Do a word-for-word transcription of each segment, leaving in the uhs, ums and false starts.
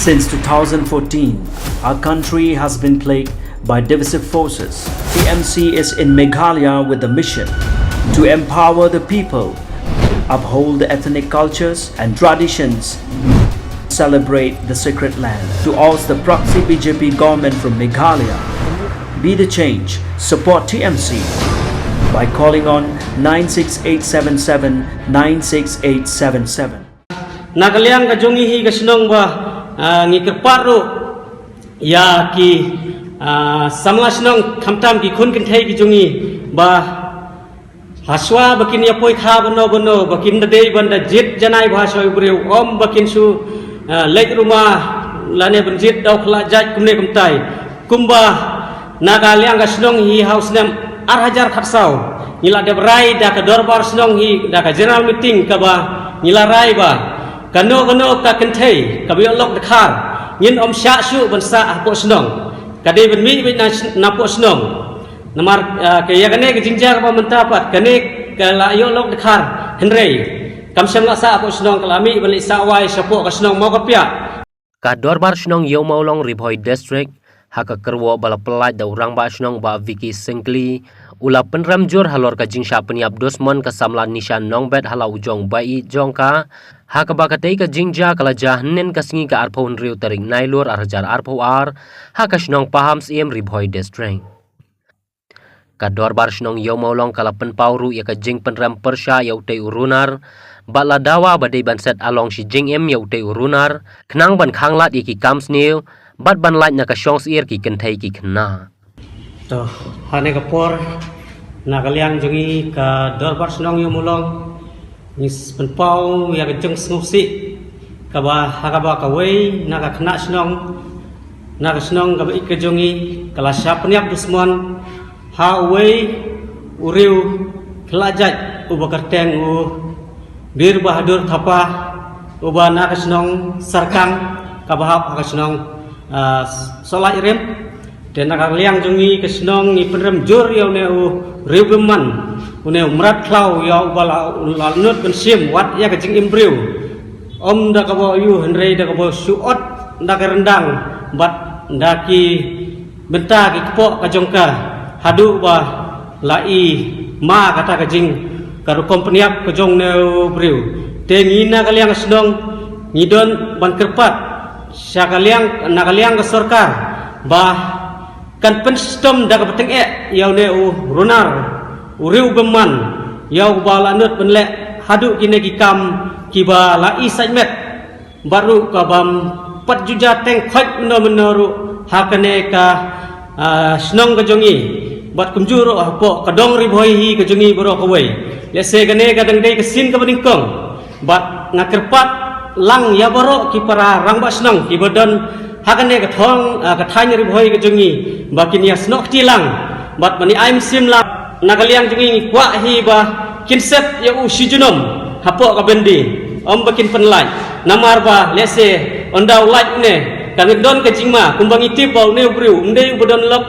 Since two thousand fourteen, our country has been plagued by divisive forces. T M C is in Meghalaya with the mission to empower the people, uphold the ethnic cultures and traditions, celebrate the sacred land. To oust the proxy B J P government from Meghalaya, be the change, support T M C by calling on nine six eight seven seven nine six eight seven seven. Na ka liang ka jong ngi hi ka shnong ba, ah, ngi kyrpad ruh ïa ki, ah, samla shnong khamtam ki khun kynthei ki jong ngi ba hashwa ba kin ïa poi kha bano bano ba kin da dei ban da jied janai ba hashwa u briew, ym ba kin shu, ah, leit ruma lane ban jied da u khlad jait kumne kumtai. Kumba na ka liang ka shnong hi ha u snem ar hajar khatsaw, ngi la dep rai da ka dorbar shnong hi, da ka general meeting kaba ngi la rai ba kano kano ka kynthei kaba ïoh lok dkhar, ngin ym shah shuh ban sah hapoh shnong. Ka dei ban mih beit na, napoh shnong. Namar, ah, ka ïa kane ka jingjia kaba mynta pat, kane ka la ïoh lok dkhar, hynrei kam shym la sah hapoh shnong, ka la mih ban leit sah wai shapoh ka shnong Mawkapiah. Ka Dorbar Shnong Ïew Mawlong, Ri Bhoi District, ha ka kyrwoh ba la pyllait da u Rangbah Shnong Bah Vicky Syngkli, u la pynrem jur halor ka jingshah pynïap dusmon ka samla Nisha Nongbet ha la u jong ba ïeit jong ka, ha kaba katei ka jingjia ka la jia hynnin ka sngi ka arphew hynriew tarik Nailur ar hajar arphew ar, ha ka shnong Pahamsyiem, Ri Bhoi District. Ka Dorbar Shnong Ïew Mawlong ka la pynpaw ruh ïa ka jingpynrem pyrshah ïa utei u runar, bad la dawa ba dei ban set along shi jingim ïa utei u runar, khnang ban khanglad ïa ki kam sniew, bad ban lait na ka shongsyier ki kynthei ki khynnah. To, ha kane ka por, na ka liang jong ngi ka Dorbar Shnong Ïew Mawlong, ngi pynpaw ïa ka jingsngewsih kaba ha kaba kawei na ka khynnah shnong, na ka shnong kaba ïeit ka jong ngi, ka la shah pynïap dusmon ha uwei u riew khlad jait uba kyrteng u Bir Bahadur Thapa, uba na ka shnong Sarkang kaba hap ha ka shnong, ah, Sohlahrim. Te na ka liang jong ngi ka shnong ngi pynrem jur ïa une u riewbymman, une u mrad khlaw ïa uba la, la nud ban shim wat ïa ka jingim briew. Ym da kaba ïoh hynrei da kaba shu ot da ka ryndang bad da ki bynta ki kpoh ka jong ka, haduh ba la i ma kata ka jing ka rukom pynïap ka jong une u briew. Te ngi na ka liang ka shnong ngi don ban kyrpad sha ka liang, na ka liang ka sorkar ba kan pynshitom da kaba tyngeh ïa une u runar, u riewbymman, ïa uba la nud ban leh haduh kine ki kam kiba la i sait met. Bad ruh ka bym pat ju jia teng khoit mynno mynno ruh ha kane ka, ah, shnong ka jong ngi, bad kumjuh ruh hapoh ka dong Ri Bhoi hi ka jong ngi baroh kawei. Lehse kane ka dang dei ka sien kaba nyngkong. Bad nga kyrpad lang ïa baroh ki para rangbah shnong kiba don ha kane ka thong, ah, ka thaiñ Ri Bhoi ka jong ngi, ba kin ïa snoh kti lang, bad ban ïa ai mynsiem lang. Na ka liang jong ngi ngi kwah hi ba kin set ïa u shi junom hapoh ka byndi, ym ba kin pynlait. Namar ba lehse ynda u lait ne kan don ka jingma, kumba ngi tip ba une u briew um dei uba don lok,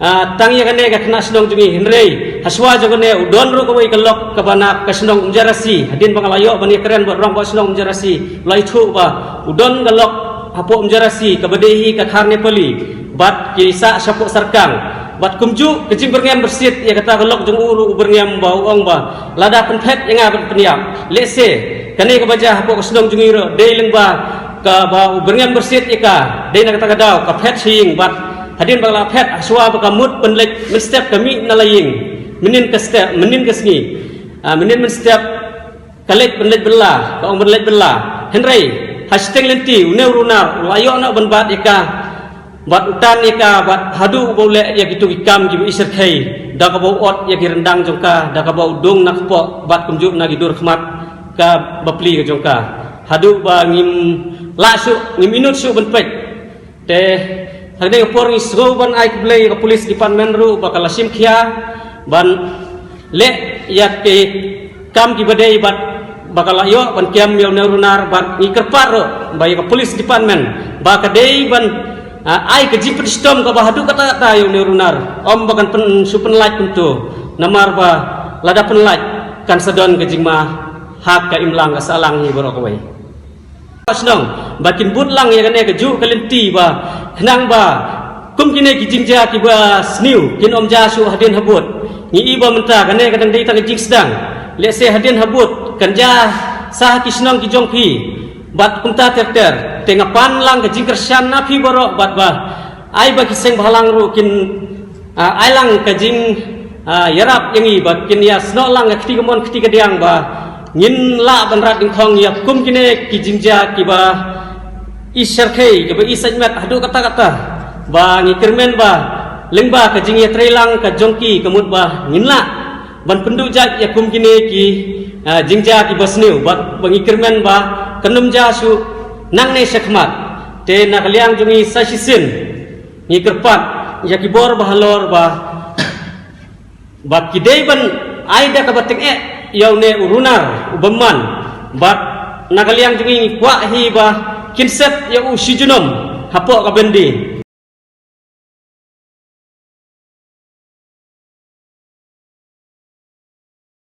ah, tang ïa kane ka khynnah shnong jong ngi, hynrei hashwa jong kane u don ruh kawei ka lok kaba na ka shnong Umjarasi. Hadien ba nga la ïoh ban ïakren bad rangbah shnong Umjarasi, la ïathuh ba u don ka lok hapoh Umjarasi kaba dei hi ka khar Nepali, bad ki sah shapoh Sarkang. Bad kumjuh ka jingbyrngem byrsiet ïa kata ka lok jong u ruh u byrngem ba u ong ba lada pynphet ïa nga ban pynïap. Lehse kane kaba jia hapoh ka shnong jong ngi ruh dei lyngba kaba u byrngem byrsiet ïa ka, dei na kata ka daw ka phet sha ïing, bad hadien ba la phet, hashwa ba ka mut ban leit mynstep ka mih na la ïing mynnin ka step, mynnin ka sngi, ah, mynnin mynstep ka leit ban leit bylla, ka ong ban leit bylla. Hynrei ha shiteng lynti une u runar u la ïoh noh ban bat ïa ka, bad u tan ïa ka, bad haduh ba u leh ïa kitu ki kam kiba i syrkhei, da kaba u ot ïa ki ryndang jong ka, da kaba u dung na kpoh bad kumjuh na ki dur khmat ka bapli ka jong ka, haduh ba ngim lah shuh, ngim inut shuh ban peit. Te ha kane ka por ngi sngew ban ai khublei ïa ka police department ruh ba ka la shim khia ban leh ïa ki kam kiba dei, bad ba ka la ïoh ban kem ïa une u runar, bad ngi kyrpad ruh ba ïa ka police department ba ka dei ban, ah, ai ka jingpynshitom kaba haduh katta katta ïa une u runar, ym ba kan pyn, shu pynlait kumto. Namar ba lada pynlait kan sa don ka jingma ha ka imlang ka sahlang hi baroh kawei. shnong ba kin bud lang ïa kane ka juh ka lynti ba khnang ba kum kine ki jingjia kiba sniew kin ym jia shuh hadien habud. Ngi i ba mynta kane ka dang dei tang ka jingsdang, lehse hadien habud kan jia sa ha ki shnong ki jong phi bad kumta ter ter. Te nga pan lang ka jingkyrshan na phi baroh bad ba ai ba ki seng bhalang ruh kin, ah, ai lang ka jing, ah, ïarap ïa ngi ba kin ïa snoh lang ka kti kamon kti kadiang ba ngin lah ban rat dyngkhong ïa kum kine ki jingjia kiba i syrkhei, kiba i sait met haduh katta katta. Ba ngi kyrmen ba lyngba ka jingïatreilang ka jong ki ka mut ba ngin lah ban pynduh jait ïa kum kine ki, ah, jingjia kiba sniew bad ba ngi kyrmen ba kan ym jia shuh nangne shakhmat. Te na ka liang jong ngi sa shisien ngi kyrpad ïa ki bor ba halor ba ba ki dei ban ai da kaba tyngeh ïa une u runar u bymman. Bad na ka liang jong ngi ngi kwah hi ba kin set ïa u shi junom hapoh ka byndi.